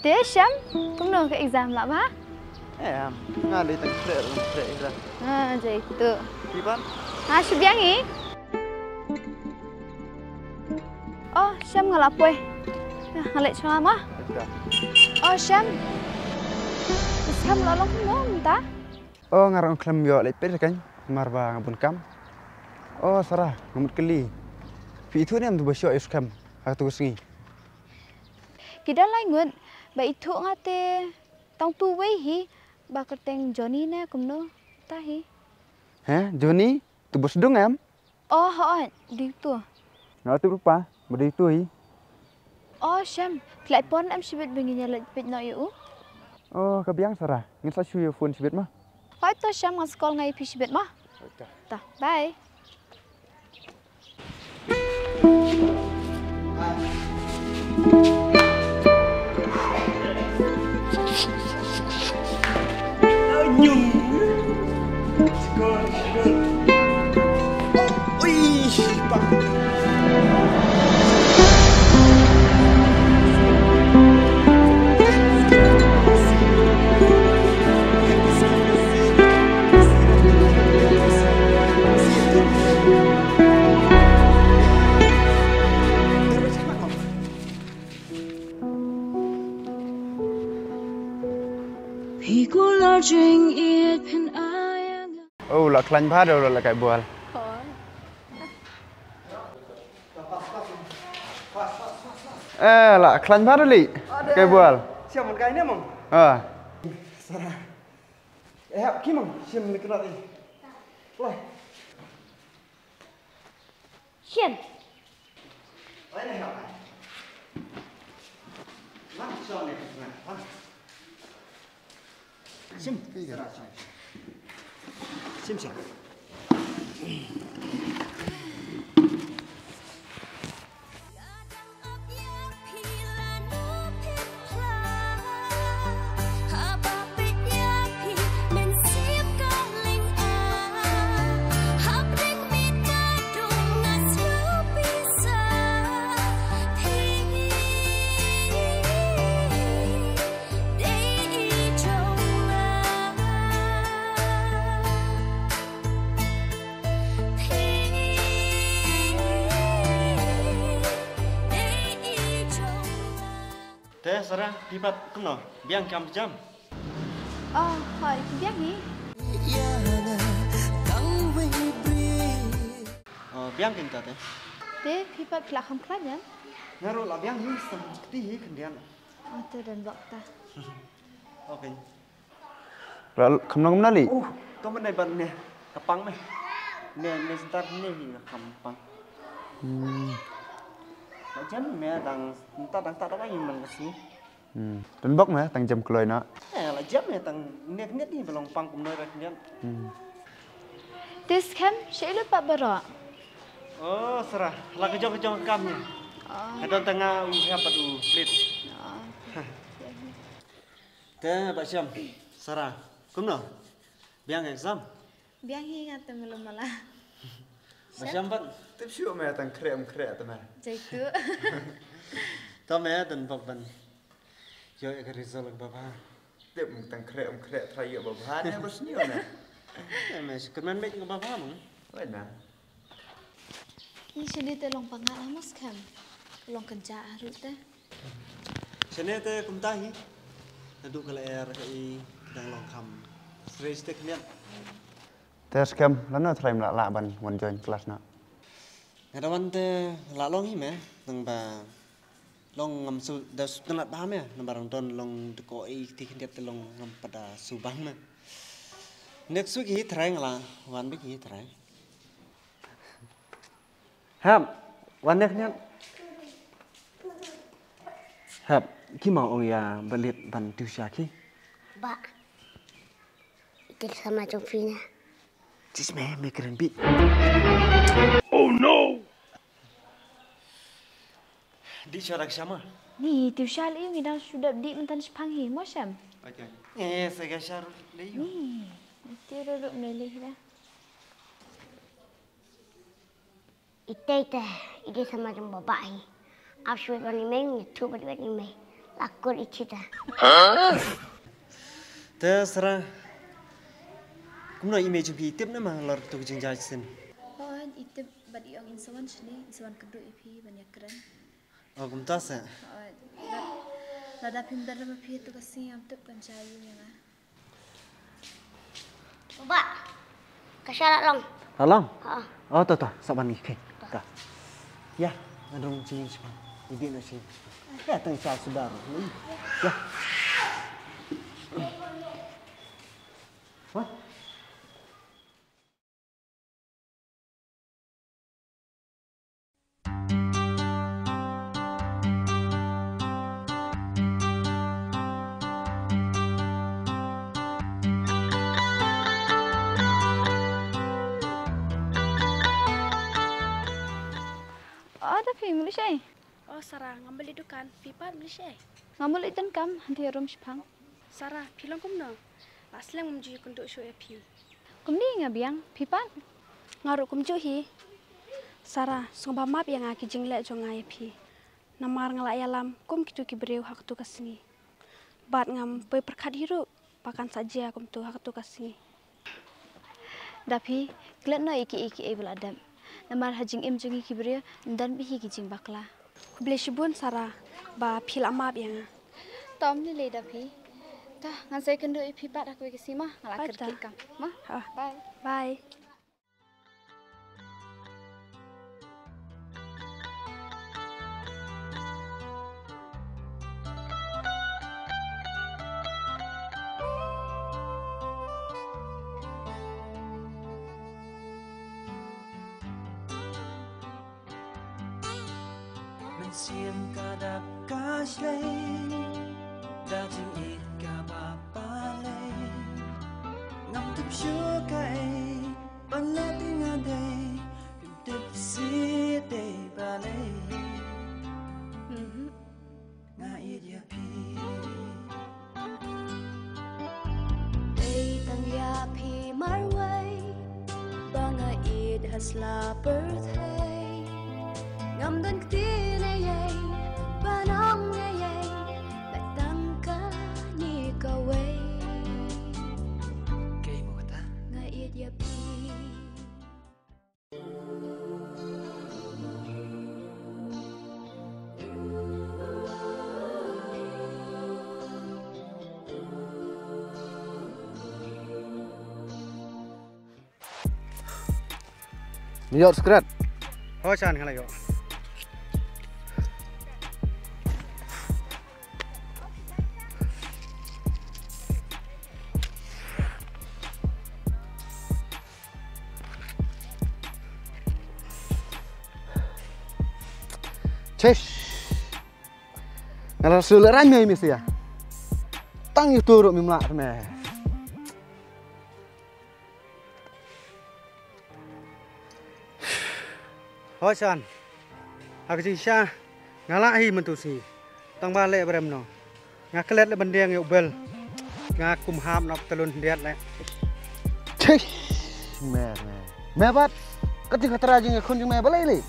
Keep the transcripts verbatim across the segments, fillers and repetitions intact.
Te Shem, kumno ka exam, lah bha? Em, nga dei tang khreh, tang khreh ira. Ah, jai tu. Kiban? Ah, shu biang i. Oh, Shem, nga la poi. Ah, nga leit shuwa ma. Aka. Oh, Shem. Shem, la long kumno mynta? Oh, nga ruh khlem ïoh leit peit kan, namar ba nga bun kam. Oh, Sarah, nga mut kylli. Phi ithuh ne em tu ba shoh ïa u Skhem ha katu ka sngi? Ki don lai ngut, ba ithuh nga te tang tu wei hi, ba kyrteng Johnny ne kumno ta hi. He, Johnny? Tu ba sdung em? Oh, hooid, dei tu. Nga tip ruh pa, ba dei tu hi. Oh, Shem, phi la pon em shibit ba ngin ïa leit peit noh ïa u? Oh, ka biang Sarah, ngin sa shu ïa phone shibit ma. Hooid to Shem, ngan sa call nga ïa phi shibit ma. Hooid to. To, bye. Phi kular jingïeit phin ïa nga. Oh, la khlaiñ bha de la kai bual. Eh, la khlaiñ bha de li. Kai bual. Siam man kai ne mong. Ah. Sara. Eh, hap ki mong. Siam ni kena ni. Lai. Shem. Shem. Shem, shem. Te Sara, phi pat kumno? Biang kam jam? Oh, hooid, biang hi. Oh, biang kin ta te. Te phi pat phi la kham khlaiñ em? Nga ruh la biang hi, sa kti hi khyndiat. Oh, te don bok ta. Okay. Kham nang kumna li? Uh, to mynne ban ne ka pang me. Ne, ne star ne hi ka kham pang. Hmm. La jam me tang ta tang ta ta hi man ka si. Hmm. Tang bok me tang jam kloi na. Eh, la jam me tang ne ne ni ba long pang kumno ra ne. Hmm. Te Skhem, sha ïa lut pat baroh. Oh, Sara, la ka jong ka jong kam ni. Oh. Ka don tang nga u hap pat u lit. Oh. Te ba Shem, Sara, kumno? Biang exam? Biang hi nga te malu mala. Ba Shem pat? Tip shuh me tang khreh um khreh te me. Jai tu. To me tang bok ban. Ïoh ïa ka result ba bha. Tip tang khreh um khreh try ïoh ba bha ne ba sniew ne. Ïa me shu kyrmen beit ba bha mong. Wei na. Ngi shane te long panga la mos kam. Long kynja a ruh te. Shane te kumta hi. Naduh ka lyer ka i dang long kham. Stress te khniat. Te Skhem, lano try mla lah ban wan join class na. Nga da wan te la long hi me, nang ba long ngam su da su tnat ba me, nang ba rang don long de ko i ti khniat te long ngam pada su bang me. Next week hi try nga la wan bik hi try. Hap, wan nek nyan. Hap, ki ma ong ïa ba lit ban tiusha ki. Ba. Ite sama jong phi na. Jis me me kren bi. Oh no. Di sharak shama. Ni tiusha li ngi dang shu dap di myntan shipang hi mo Shem. Okay. Eh, sa ga shar li. Ni. Ti ro ro me li da. Ite ite, ite sama jong baba hi. Ap shu wan ni meng, ni tu wan ni meng. Akun ichita. Te Sara, kumno i mei jong phi, i tip ne em halor katu ka jingjia shisien? Hooid, i tip bad i ong in sa wan shane, in sa wan kynduh ïa phi ban ïakren. O, kumta se. Hooid. Lada phim don ba phi, tu ka sngi ngam tip kan jia ïa nga. Bah, ka sha la long. La long? Ha. O, to, to, sa ban ngi khie. To. Ïa, ngan rung jingim shipang. Ïa, dei na shi. Ïa, tang sha suda ruh. Ïa. Wah. O, da phi, muli shai? O Sara, ngam bali dukan, phi pat muli shai? Ngam muli dukan, hynrei rum shipang. Sara, phi long kumno? La slem ngam ju ïakynduh shuh ïa phi. Kumne nga biang, phi pat? Nga ruh kumjuh hi. Sara, sngewbha map ïa nga ki jingleh jong nga ïa phi. Namar nga la ïalam kum kitu ki briew ha katu ka sngi. Bad ngam poi pyrkhat hi ruh ba kan sa jia kumtu ha katu ka sngi. Da phi, klet noh ïa kiei kiei ba la dep. Namar ha jingim jong ngi ki briew, ym don bha hi ki jingbakla. Khublei shibun Sara, ba phi la map ïa nga. Tom lei lei da phi. Ta, ngan sa ïakynduh ïa phi pat ha kawei ka sngi mo, nga la kyrkieh kam mo. Ha. Bye. Bye. Mynsiem ka dap ka shlei, da jingïeit kaba balei. Ngam tip shuh kaei ban leh, te nga dei, ngam tip shuh te balei. Mhm. Nga ïeit ïa phi. Dei tang ïa phi marwei ba nga ïeit ha sla pyrthei. Ngam don kti ne ei ban ong ne ei, bad tang kane kawei. Kaei mo kata? Nga ïeit ïa phi. Ïoh skret. Hooid Shan, nga la ïoh. Chesh. Nga la shu lehrain me, Mesia. Tang ïa uto ruh mem lah me. Hooid Shan. Ha ka jingshisha nga lah hi mynta u sngi. Tang ba leh ba rem noh. Nga klet leh ban dieng ïa u bel. Nga kum hap noh ka talun hynriat leh. Chish! Me, me. Me bad ka jingkhatrai jong i khun jong me balei lei?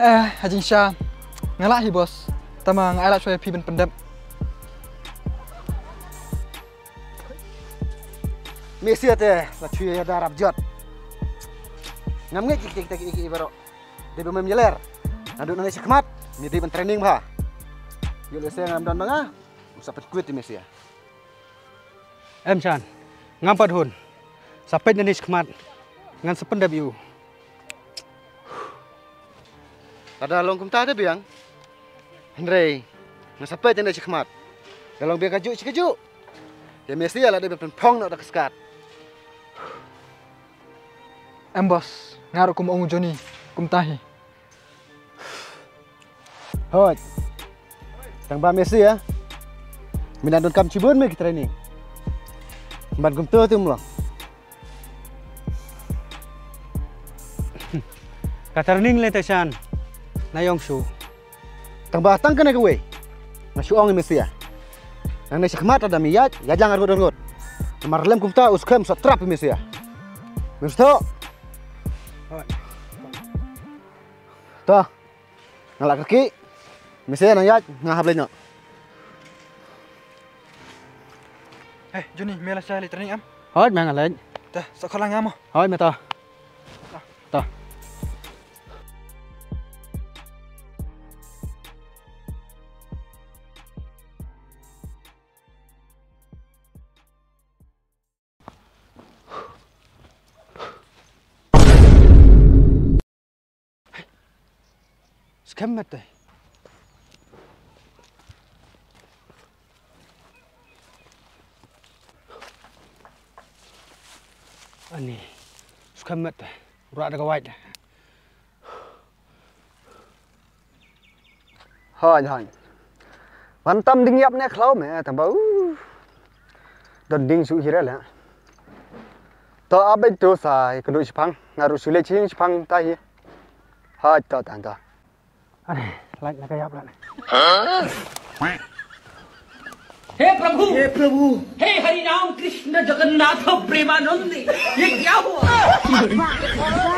Eh, ha jingshisha nga lah hi boss. Tangba nga ai lad shuwa ïa phi ban pyndep. Mesia te la shu ïada rap jot. Ngam ngeit ïa kita kita ki baroh. Dei ba mem ïaler. Naduh nangne shakhmat me dei ban training bha. Ïoh lehse ngam don ba nga, um sa pynkwit ïa Mesia. Em Shan, ngam pat hun. Sa peit nangne shakhmat ngan sa pyndep ïa u. Lada long kumta te biang. Hynrei nga sa peit nangne shakhmat. Ka long biang kajuh shi kajuh. Ïa Mesia la dei ban pynphong noh da ka skat. Em boss, nga ruh kum ong u Johnny kumta hi. Hooid. Tangba Mesia, me nang donkam shibun me ki training. Ban kumto te um long. Ka training lei te Shan, nga ïoh shuh. Tangba tang kane kawei nga shu ong ïa Mesia. Nangne shakhmat lada me ïaid, ïaid lang arngut arngut. Namar lym kumta u skhem sa trap ïa Mesia. Mem sngewthuh? To. Nga la kyrkieh. Mesia nang ïaid, nga hap leit noh. Eh, Juni, me la shai leit training em? Hooid, me nga leit. Te, sa khot lang nga mo. Hooid, me ta. Ta. Skhem met te. Ani, skhem met te. Rah da ka wait. Hooid, hooid. Wan tam ding ïap ne khlaw me, tang ba, uh. Don ding shu hi re le. To, a beit to sa, ka duh shipang, nga ruh shu leit shipang ta hi. Hooid, to, tang to. Are, lait na ka ïap lait. हे प्रभु, हे प्रभु, हे हरि राम कृष्ण जगन्नाथ प्रेमानंद, ये क्या हुआ?